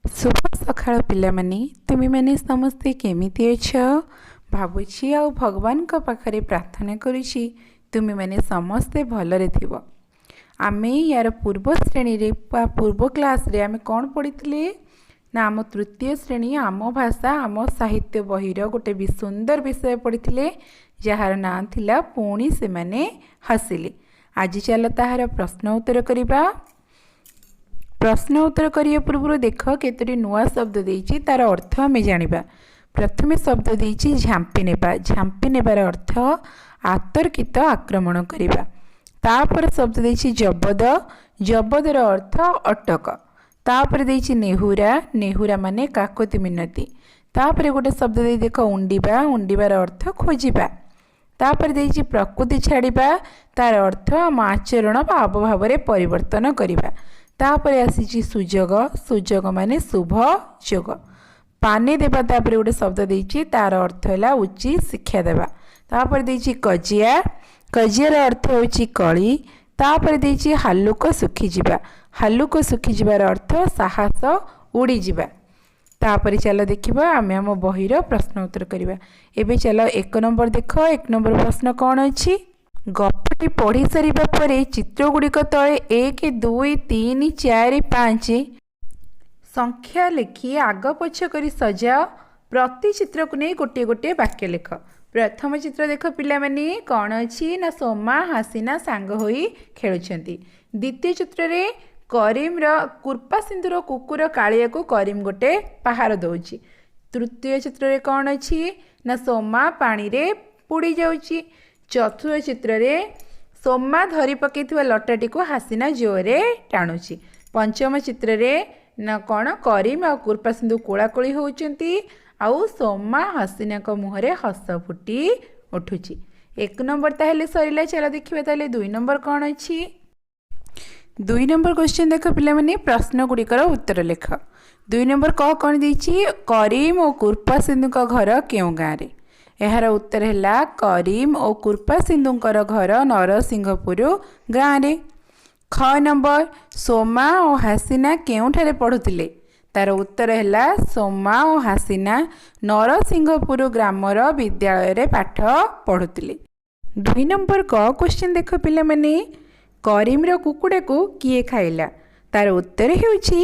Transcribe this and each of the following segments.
ଶୁଭ ସକାଳ ପିଲାମାନେ। ତୁମେମାନେ ସମସ୍ତେ କେମିତି ଅଛ? ଭାବୁଛି ଆଉ ଭଗବାନଙ୍କ ପାଖରେ ପ୍ରାର୍ଥନା କରୁଛି, ତୁମେମାନେ ସମସ୍ତେ ଭଲରେ ଥିବ। ଆମେ ୟାର ପୂର୍ବ ଶ୍ରେଣୀରେ ବା ପୂର୍ବ କ୍ଲାସ୍ରେ ଆମେ କ'ଣ ପଢ଼ିଥିଲେ ନା, ଆମ ତୃତୀୟ ଶ୍ରେଣୀ ଆମ ଭାଷା ଆମ ସାହିତ୍ୟ ବହିର ଗୋଟେ ବି ସୁନ୍ଦର ବିଷୟ ପଢ଼ିଥିଲେ, ଯାହାର ନାଁ ଥିଲା ପୁଣି ସେମାନେ ହସିଲେ। ଆଜି ଚାଲ ତାହାର ପ୍ରଶ୍ନ ଉତ୍ତର କରିବା। ପ୍ରଶ୍ନ ଉତ୍ତର କରିବା ପୂର୍ବରୁ ଦେଖ, କେତୋଟି ନୂଆ ଶବ୍ଦ ଦେଇଛି, ତାର ଅର୍ଥ ଆମେ ଜାଣିବା। ପ୍ରଥମେ ଶବ୍ଦ ଦେଇଛି ଝାମ୍ପି ନେବା। ଝାମ୍ପି ନେବାର ଅର୍ଥ ଆତର୍କିତ ଆକ୍ରମଣ କରିବା। ତାପରେ ଶବ୍ଦ ଦେଇଛି ଜବଦ। ଜବଦର ଅର୍ଥ ଅଟକ। ତାପରେ ଦେଇଛି ନେହୁରା। ନେହୁରା ମାନେ କାକୁତି ମିନତି। ତାପରେ ଗୋଟେ ଶବ୍ଦ ଦେଇ ଦେଖ, ଉଣ୍ଡିବା। ଉଣ୍ଡିବାର ଅର୍ଥ ଖୋଜିବା। ତାପରେ ଦେଇଛି ପ୍ରକୃତି ଛାଡ଼ିବା। ତାର ଅର୍ଥ ଆମ ଆଚରଣ ବା ହାବଭାବରେ ପରିବର୍ତ୍ତନ କରିବା। ତାପରେ ଆସିଛି ସୁଯୋଗ। ସୁଯୋଗ ମାନେ ଶୁଭ ଯୋଗ। ପାନେ ଦେବା। ତାପରେ ଗୋଟେ ଶବ୍ଦ ଦେଇଛି, ତାର ଅର୍ଥ ହେଲା ଉଚିତ ଶିକ୍ଷା ଦେବା। ତାପରେ ଦେଇଛି କଜିଆ। କଜିଆର ଅର୍ଥ ହେଉଛି କଳି। ତାପରେ ଦେଇଛି ହାଲୁକ ଶୁଖିଯିବା। ହାଲୁକ ଶୁଖିଯିବାର ଅର୍ଥ ସାହସ ଉଡ଼ିଯିବା। ତାପରେ ଚାଲ ଦେଖିବା, ଆମେ ଆମ ବହିର ପ୍ରଶ୍ନ ଉତ୍ତର କରିବା। ଏବେ ଚାଲ 1 ନମ୍ବର ଦେଖ। 1 ନମ୍ବର ପ୍ରଶ୍ନ କ'ଣ ଅଛି? ଗପଟି ପଢ଼ି ସାରିବା ପରେ ଚିତ୍ରଗୁଡ଼ିକ ତଳେ 1, 2, 3, 4, 5 ସଂଖ୍ୟା ଲେଖି ଆଗ ପଛ କରି ସଜାଅ। ପ୍ରତି ଚିତ୍ରକୁ ନେଇ ଗୋଟିଏ ଗୋଟିଏ ବାକ୍ୟ ଲେଖ। ପ୍ରଥମ ଚିତ୍ର ଦେଖ ପିଲାମାନେ, କ'ଣ ଅଛି ନା, ସୋମା ହାସିନା ସାଙ୍ଗ ହୋଇ ଖେଳୁଛନ୍ତି। ଦ୍ୱିତୀୟ ଚିତ୍ରରେ କରିମର କୃପା ସିନ୍ଧୁର କୁକୁର କାଳିଆକୁ କରିମ ଗୋଟେ ପାହାର ଦେଉଛି। ତୃତୀୟ ଚିତ୍ରରେ କ'ଣ ଅଛି ନା, ସୋମା ପାଣିରେ ବୁଡ଼ି ଯାଉଛି। ଚତୁର୍ଥ ଚିତ୍ରରେ ସୋମା ଧରି ପକାଇଥିବା ଲଟାଟିକୁ ହାସିନା ଜୋରରେ ଟାଣୁଛି। ପଞ୍ଚମ ଚିତ୍ରରେ ନା କ'ଣ, କରିମ ଆଉ କୃପା ସିନ୍ଧୁ କୋଳାକୋଳି ହେଉଛନ୍ତି ଆଉ ସୋମା ହସିନାଙ୍କ ମୁହଁରେ ହସ ଫୁଟି ଉଠୁଛି। 1 ନମ୍ବର ତାହେଲେ ସରିଲା। ଚାଲ ଦେଖିବା ତାହେଲେ 2 ନମ୍ବର କ'ଣ ଅଛି। 2 ନମ୍ବର କ୍ୱେଶ୍ଚନ୍ ଦେଖ ପିଲାମାନେ, ପ୍ରଶ୍ନ ଗୁଡ଼ିକର ଉତ୍ତର ଲେଖ। 2 ନମ୍ବର କ କ'ଣ ଦେଇଛି? କରିମ ଓ କୃପା ସିନ୍ଧୁଙ୍କ ଘର କେଉଁ ଗାଁରେ? ଏହାର ଉତ୍ତର ହେଲା, କରିମ ଓ କୃପା ସିନ୍ଧୁଙ୍କର ଘର ନରସିଂହପୁର ଗାଁରେ। ଖ ନମ୍ବର, ସୋମା ଓ ହାସିନା କେଉଁଠାରେ ପଢ଼ୁଥିଲେ? ତାର ଉତ୍ତର ହେଲା, ସୋମା ଓ ହାସିନା ନରସିଂହପୁର ଗ୍ରାମର ବିଦ୍ୟାଳୟରେ ପାଠ ପଢ଼ୁଥିଲେ। 2 ନମ୍ବର କ କ୍ୱେଶ୍ଚନ୍ ଦେଖ ପିଲାମାନେ, କରିମର କୁକୁଡ଼ାକୁ କିଏ ଖାଇଲା? ତାର ଉତ୍ତର ହେଉଛି,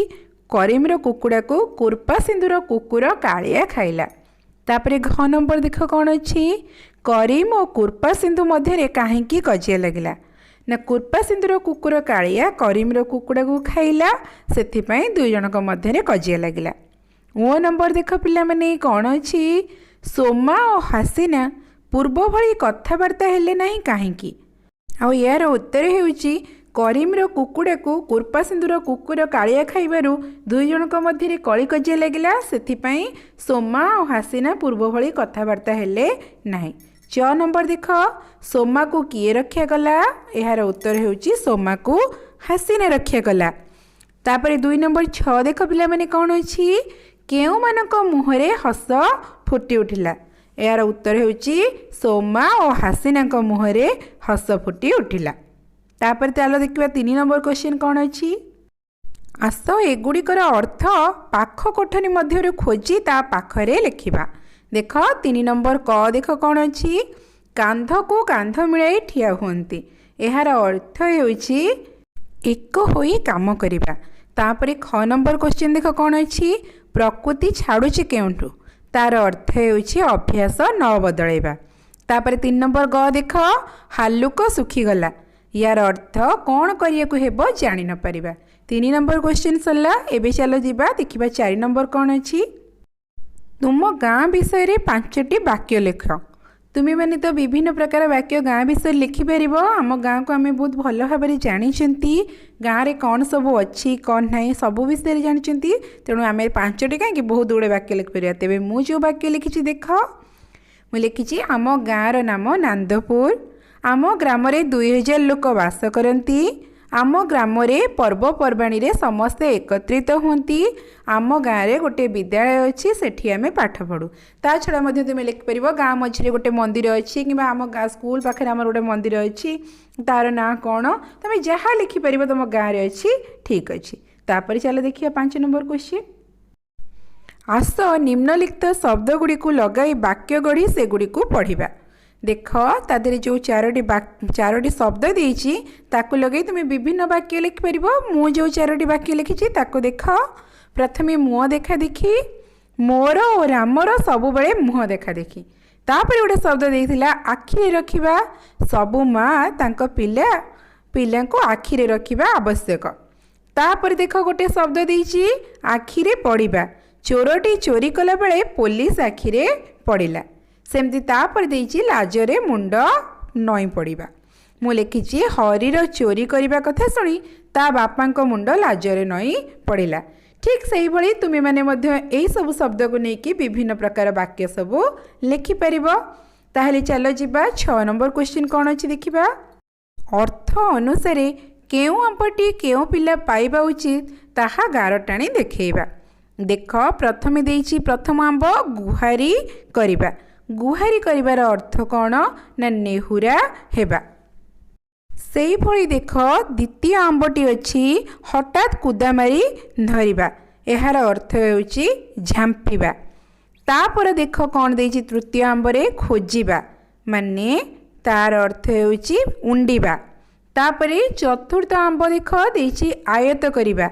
କରିମର କୁକୁଡ଼ାକୁ କୃପା ସିନ୍ଧୁର କୁକୁର କାଳିଆ ଖାଇଲା। ତାପରେ ଘ ନମ୍ବର ଦେଖ କ'ଣ ଅଛି? କରିମ ଓ କୃପା ସିନ୍ଧୁ ମଧ୍ୟରେ କାହିଁକି କଜିଆ ଲାଗିଲା? ନା, କୃପା ସିନ୍ଧୁର କୁକୁର କାଳିଆ କରିମର କୁକୁଡ଼ାକୁ ଖାଇଲା, ସେଥିପାଇଁ ଦୁଇ ଜଣଙ୍କ ମଧ୍ୟରେ କଜିଆ ଲାଗିଲା। ଓ ନମ୍ବର ଦେଖ ପିଲାମାନେ, କ'ଣ ଅଛି? ସୋମା ଓ ହାସିନା ପୂର୍ବ ଭଳି କଥାବାର୍ତ୍ତା ହେଲେ ନାହିଁ କାହିଁକି? ଆଉ ଏହାର ଉତ୍ତର ହେଉଛି, କରିମର କୁକୁଡ଼ାକୁ କୃପା ସିନ୍ଧୁର କୁକୁର କାଳିଆ ଖାଇବାରୁ ଦୁଇ ଜଣଙ୍କ ମଧ୍ୟରେ କଳି କଜିଆ ଲାଗିଲା, ସେଥିପାଇଁ ସୋମା ଓ ହାସିନା ପୂର୍ବ ଭଳି କଥାବାର୍ତ୍ତା ହେଲେ ନାହିଁ। ଚ ନମ୍ବର ଦେଖ, ସୋମାକୁ କିଏ ରକ୍ଷା କଲା? ଏହାର ଉତ୍ତର ହେଉଛି, ସୋମାକୁ ହାସିନା ରକ୍ଷା କଲା। ତାପରେ 2 ନମ୍ବର 6 ଦେଖ ପିଲାମାନେ, କ'ଣ ଅଛି? କେଉଁମାନଙ୍କ ମୁହଁରେ ହସ ଫୁଟି ଉଠିଲା? ଏହାର ଉତ୍ତର ହେଉଛି, ସୋମା ଓ ହାସିନାଙ୍କ ମୁହଁରେ ହସ ଫୁଟି ଉଠିଲା। ତାପରେ ଚାଲ ଦେଖିବା 3 ନମ୍ବର କ୍ୱେଶ୍ଚନ୍ କ'ଣ ଅଛି। ଆସ ଏଗୁଡ଼ିକର ଅର୍ଥ ପାଖ କୋଠରୀ ମଧ୍ୟରୁ ଖୋଜି ତା ପାଖରେ ଲେଖିବା। ଦେଖ, 3 ନମ୍ବର କ ଦେଖ କ'ଣ ଅଛି? କାନ୍ଧକୁ କାନ୍ଧ ମିଳାଇ ଠିଆ ହୁଅନ୍ତି। ଏହାର ଅର୍ଥ ହେଉଛି ଏକ ହୋଇ କାମ କରିବା। ତାପରେ ଖ ନମ୍ବର କ୍ୱେଶ୍ଚନ୍ ଦେଖ କ'ଣ ଅଛି? ପ୍ରକୃତି ଛାଡ଼ୁଛି କେଉଁଠୁ? ତାର ଅର୍ଥ ହେଉଛି ଅଭ୍ୟାସ ନ ବଦଳାଇବା। ତାପରେ 3 ନମ୍ବର ଗ ଦେଖ, ହାଲୁକ ଶୁଖିଗଲା। ୟାର ଅର୍ଥ କ'ଣ କରିବାକୁ ହେବ ଜାଣି ନପାରିବା। 3 ନମ୍ବର କ୍ୱେଶ୍ଚନ୍ ସରିଲା। ଏବେ ଚାଲ ଯିବା ଦେଖିବା 4 ନମ୍ବର କ'ଣ ଅଛି। ତୁମ ଗାଁ ବିଷୟରେ 5ଟି ବାକ୍ୟ ଲେଖ। ତୁମେମାନେ ତ ବିଭିନ୍ନ ପ୍ରକାର ବାକ୍ୟ ଗାଁ ବିଷୟରେ ଲେଖିପାରିବ। ଆମ ଗାଁକୁ ଆମେ ବହୁତ ଭଲ ଭାବରେ ଜାଣିଛନ୍ତି। ଗାଁରେ କ'ଣ ସବୁ ଅଛି, କ'ଣ ନାହିଁ, ସବୁ ବିଷୟରେ ଜାଣିଛନ୍ତି। ତେଣୁ ଆମେ 5ଟି କାହିଁକି, ବହୁତ ଗୁଡ଼ିଏ ବାକ୍ୟ ଲେଖିପାରିବା। ତେବେ ମୁଁ ଯେଉଁ ବାକ୍ୟ ଲେଖିଛି ଦେଖ, ମୁଁ ଲେଖିଛି, ଆମ ଗାଁର ନାମ ନାନ୍ଦପୁର। ଆମ ଗ୍ରାମରେ 2000 ଲୋକ ବାସ କରନ୍ତି। ଆମ ଗ୍ରାମରେ ପର୍ବପର୍ବାଣିରେ ସମସ୍ତେ ଏକତ୍ରିତ ହୁଅନ୍ତି। ଆମ ଗାଁରେ ଗୋଟିଏ ବିଦ୍ୟାଳୟ ଅଛି, ସେଠି ଆମେ ପାଠ ପଢ଼ୁ। ତା ଛଡ଼ା ମଧ୍ୟ ତୁମେ ଲେଖିପାରିବ, ଗାଁ ମଝିରେ ଗୋଟେ ମନ୍ଦିର ଅଛି, କିମ୍ବା ଆମ ଗାଁ ସ୍କୁଲ ପାଖରେ ଆମର ଗୋଟେ ମନ୍ଦିର ଅଛି, ତାର ନାଁ କ'ଣ। ତୁମେ ଯାହା ଲେଖିପାରିବ ତୁମ ଗାଁରେ ଅଛି, ଠିକ୍ ଅଛି। ତାପରେ ଚାଲ ଦେଖିବା 5 ନମ୍ବର କ୍ୱେଶ୍ଚିନ୍। ଆସ ନିମ୍ନଲିଖିତ ଶବ୍ଦଗୁଡ଼ିକୁ ଲଗାଇ ବାକ୍ୟ ଗଢ଼ି ସେଗୁଡ଼ିକୁ ପଢ଼ିବା। ଦେଖ, ତା ଦେହରେ ଯେଉଁ ଚାରୋଟି ଶବ୍ଦ ଦେଇଛି, ତାକୁ ଲଗାଇ ତୁମେ ବିଭିନ୍ନ ବାକ୍ୟ ଲେଖିପାରିବ। ମୁଁ ଯେଉଁ ଚାରୋଟି ବାକ୍ୟ ଲେଖିଛି, ତାକୁ ଦେଖ। ପ୍ରଥମେ ମୁହଁ ଦେଖା ଦେଖି। ମୋର ଓ ରାମର ସବୁବେଳେ ମୁହଁ ଦେଖା ଦେଖି। ତାପରେ ଗୋଟେ ଶବ୍ଦ ଦେଇଥିଲା, ଆଖିରେ ରଖିବା। ସବୁ ମା ତାଙ୍କ ପିଲାଙ୍କୁ ଆଖିରେ ରଖିବା ଆବଶ୍ୟକ। ତାପରେ ଦେଖ, ଗୋଟେ ଶବ୍ଦ ଦେଇଛି, ଆଖିରେ ପଡ଼ିବା। ଚୋରଟି ଚୋରି କଲାବେଳେ ପୋଲିସ ଆଖିରେ ପଡ଼ିଲା। ସେମିତି ତାପରେ ଦେଇଛି, ଲାଜରେ ମୁଣ୍ଡ ନଇଁ ପଡ଼ିବା। ମୁଁ ଲେଖିଛି, ହରିର ଚୋରି କରିବା କଥା ଶୁଣି ତା ବାପାଙ୍କ ମୁଣ୍ଡ ଲାଜରେ ନଇଁ ପଡ଼ିଲା। ଠିକ୍ ସେଇଭଳି ତୁମେମାନେ ମଧ୍ୟ ଏଇସବୁ ଶବ୍ଦକୁ ନେଇକି ବିଭିନ୍ନ ପ୍ରକାର ବାକ୍ୟ ସବୁ ଲେଖିପାରିବ। ତାହେଲେ ଚାଲ ଯିବା, 6 ନମ୍ବର କ୍ୱେଶ୍ଚିନ୍ କ'ଣ ଅଛି ଦେଖିବା। ଅର୍ଥ ଅନୁସାରେ କେଉଁ ଆମ୍ବଟି କେଉଁ ପିଲା ପାଇବା ଉଚିତ, ତାହା ଗାର ଟାଣି ଦେଖେଇବା। ଦେଖ, ପ୍ରଥମେ ଦେଇଛି ପ୍ରଥମ ଆମ୍ବ, ଗୁହାରି କରିବା। ଗୁହାରି କରିବାର ଅର୍ଥ କ'ଣ ନା ନେହୁରା ହେବା। ସେଇଭଳି ଦେଖ, ଦ୍ୱିତୀୟ ଆମ୍ବଟି ଅଛି ହଠାତ୍ କୁଦାମାରି ଧରିବା। ଏହାର ଅର୍ଥ ହେଉଛି ଝାମ୍ପିବା। ତାପରେ ଦେଖ କ'ଣ ଦେଇଛି ତୃତୀୟ ଆମ୍ବରେ, ଖୋଜିବା, ମାନେ ତାର ଅର୍ଥ ହେଉଛି ଉଣ୍ଡିବା। ତାପରେ ଚତୁର୍ଥ ଆମ୍ବ ଦେଖ ଦେଇଛି, ଆୟତ କରିବା।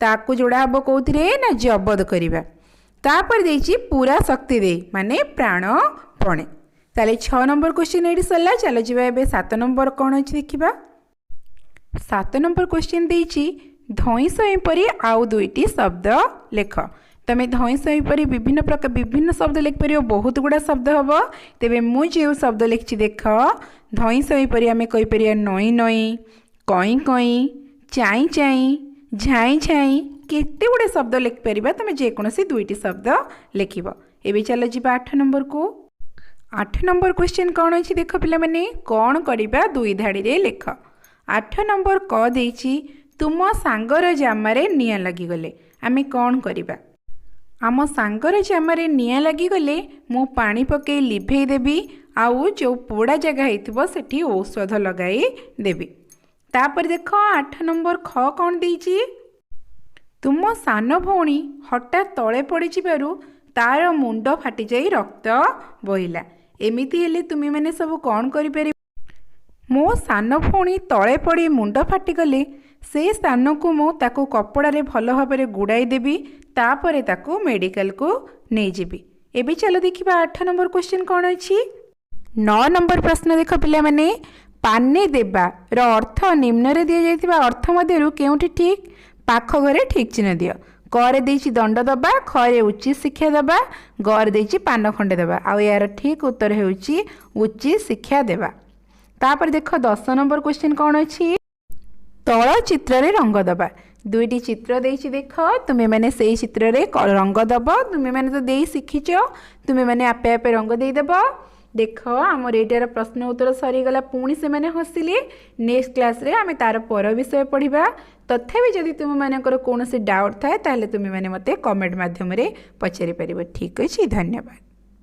ତାକୁ ଯୋଡ଼ା ହେବ କେଉଁଥିରେ ନା ଜବତ କରିବା। ତାପରେ ଦେଇଛି ପୁରା ଶକ୍ତି ଦେଇ, ମାନେ ପ୍ରାଣପଣେ। ତାହେଲେ 6 ନମ୍ବର କ୍ୱେଶ୍ଚିନ୍ ଏଇଠି ସରିଲା। ଚାଲ ଯିବା ଏବେ 7 ନମ୍ବର କ'ଣ ଅଛି ଦେଖିବା। 7 ନମ୍ବର କ୍ୱେଶ୍ଚିନ୍ ଦେଇଛି, ଧଇଁ ସଇଁ ପରି ଆଉ ଦୁଇଟି ଶବ୍ଦ ଲେଖ। ତମେ ଧଇଁ ସଇଁ ପରି ବିଭିନ୍ନ ପ୍ରକାର ବିଭିନ୍ନ ଶବ୍ଦ ଲେଖିପାରିବ, ବହୁତ ଗୁଡ଼ା ଶବ୍ଦ ହେବ। ତେବେ ମୁଁ ଯେଉଁ ଶବ୍ଦ ଲେଖିଛି ଦେଖ। ଧଇଁ ସଇଁ ପରି ଆମେ କହିପାରିବା ନଇଁ ନଇଁ, କଇଁ କଇଁ, ଚାଇଁ ଚାଇଁ, ଝାଇଁ ଝାଇଁ, କେତେ ଗୁଡ଼ିଏ ଶବ୍ଦ ଲେଖିପାରିବା। ତୁମେ ଯେକୌଣସି ଦୁଇଟି ଶବ୍ଦ ଲେଖିବ। ଏବେ ଚାଲ ଯିବା 8 ନମ୍ବରକୁ। 8 ନମ୍ବର କ୍ୱେଶ୍ଚିନ୍ କ'ଣ ଅଛି ଦେଖ ପିଲାମାନେ। କ'ଣ କରିବା ଦୁଇ ଧାଡ଼ିରେ ଲେଖ। 8 ନମ୍ବର କ ଦେଇଛି, ତୁମ ସାଙ୍ଗର ଜାମାରେ ନିଆଁ ଲାଗିଗଲେ ଆମେ କ'ଣ କରିବା? ଆମ ସାଙ୍ଗର ଜାମାରେ ନିଆଁ ଲାଗିଗଲେ ମୁଁ ପାଣି ପକାଇ ଲିଭେଇ ଦେବି, ଆଉ ଯେଉଁ ପୋଡ଼ା ଜାଗା ହେଇଥିବ ସେଠି ଔଷଧ ଲଗାଇ ଦେବି। ତାପରେ ଦେଖ, 8 ନମ୍ବର ଖ କ'ଣ ଦେଇଛି? ତୁମ ସାନ ଭଉଣୀ ହଠାତ୍ ତଳେ ପଡ଼ିଯିବାରୁ ତାର ମୁଣ୍ଡ ଫାଟିଯାଇ ରକ୍ତ ବହିଲା। ଏମିତି ହେଲେ ତୁମେମାନେ ସବୁ କ'ଣ କରିପାରିବ? ମୋ ସାନ ଭଉଣୀ ତଳେ ପଡ଼ି ମୁଣ୍ଡ ଫାଟିଗଲେ ସେ ସ୍ଥାନକୁ ମୁଁ ତାକୁ କପଡ଼ାରେ ଭଲ ଭାବରେ ଗୁଡ଼ାଇ ଦେବି, ତାପରେ ତାକୁ ମେଡ଼ିକାଲକୁ ନେଇଯିବି। ଏବେ ଚାଲ ଦେଖିବା 8 ନମ୍ବର କ୍ୱେଶ୍ଚିନ୍ କ'ଣ ଅଛି। 9 ନମ୍ବର ପ୍ରଶ୍ନ ଦେଖ ପିଲାମାନେ। ପାନେ ଦେବାର ଅର୍ଥ ନିମ୍ନରେ ଦିଆଯାଇଥିବା ଅର୍ଥ ମଧ୍ୟରୁ କେଉଁଠି ଠିକ୍? ପାଖ ଘରେ ଠିକ୍ ଚିହ୍ନ ଦିଅ। କରେ ଦେଇଛି ଦଣ୍ଡ ଦେବା, ଖରେ ଉଚିତ ଶିକ୍ଷା ଦେବା, ଗରେ ଦେଇଛି ପାନ ଖଣ୍ଡେ ଦେବା। ଆଉ ଏହାର ଠିକ୍ ଉତ୍ତର ହେଉଛି ଉଚିତ ଶିକ୍ଷା ଦେବା। ତାପରେ ଦେଖ, 10 ନମ୍ବର କ୍ୱେଶ୍ଚିନ୍ କ'ଣ ଅଛି। ତଳ ଚିତ୍ରରେ ରଙ୍ଗ ଦେବା। ଦୁଇଟି ଚିତ୍ର ଦେଇଛି ଦେଖ, ତୁମେମାନେ ସେଇ ଚିତ୍ରରେ ରଙ୍ଗ ଦେବ। ତୁମେମାନେ ତ ଦେଇ ଶିଖିଛ, ତୁମେମାନେ ଆପେ ଆପେ ରଙ୍ଗ ଦେଇଦେବ। ଦେଖ, ଆମର ଏଇଟାର ପ୍ରଶ୍ନ ଉତ୍ତର ସରିଗଲା। ପୁଣି ସେମାନେ ହସିଲେ। ନେକ୍ସଟ କ୍ଲାସ୍ରେ ଆମେ ତାର ପର ବିଷୟ ପଢ଼ିବା। ତଥାପି ଯଦି ତୁମମାନଙ୍କର କୌଣସି ଡାଉଟ୍ ଥାଏ, ତାହେଲେ ତୁମେମାନେ ମୋତେ କମେଣ୍ଟ ମାଧ୍ୟମରେ ପଚାରିପାରିବ। ଠିକ୍ ଅଛି, ଧନ୍ୟବାଦ।